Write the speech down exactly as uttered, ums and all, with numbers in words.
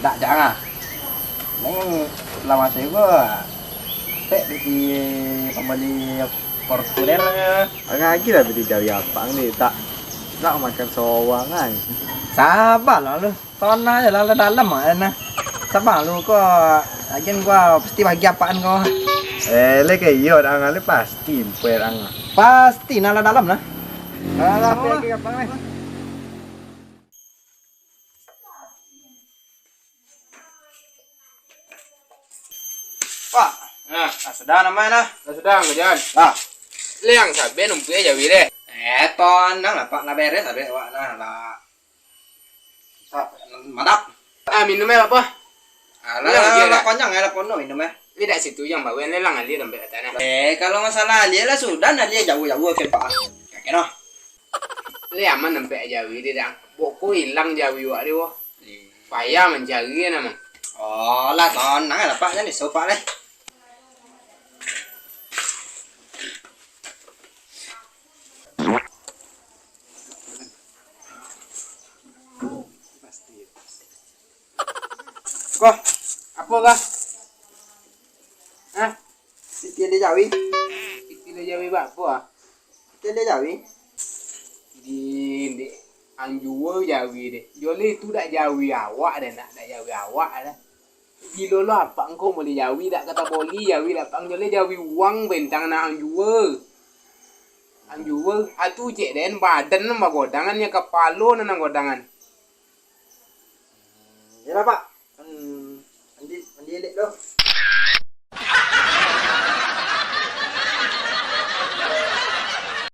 Dak, jangan. Ni lah masih gua. Pek di pambali Fortuner. Agak lagi lah beli jawi apak ni, tak. Nak makan sowang ai. Sabar lah lu. Tona je lah, lah dalam ah, nah. Sabar lu ko. Lagian gua pasti bagi apakan kau. Eh, le ke iyo, dah ngalih pasti, emper ang. Pasti, nah, lah dalam, nah. Lah, lah, Tapi lah. lagi apa, eh? Pak, Nah, lah sudah namanya, nah. Lah sudah, Angku Jan. Lah. Liang sabe numpuk jawi deh. Eh, tonang lah, Pak. Lah beres, abis awak, nah, lah. Sa-, madap. Ah, minum eh, apa? Alah, Minum lah, aja lah, lah. Konyang eh, lah, pono minum eh. Ni dak situ yang bawa, ni lang alia dompet atas, nah. Eh, kalau masalah alia lah sudah, nah, alia jauh-jauh ke, Pak. Kakek, noh. Lai aman nampek jawi deh, dang. Boko ilang jawi wak deh, woh. Iya. Payah mancari nama. Oh, lah, tonang lah, Pak. Jan iso, Pak, deh. Koh, apo, Koh? Hah? Siti ade jawi. Siti ade jawi bak apo, ah? Siti ade jawi. Di, di, ang jua jawi deh. Joleh tu dak jawi awak deh, nak dak jawi awak deh. Gilo lo apak ngko moleh jawi dak ka taboli jawi dak pang joleh jawi uang bentang nak ang jua. Ang jua, atu cek den badan nan bagodangan, ya kapalo nan godangan. Yalah, Pak. Hmm, mandi, mandi elek tu.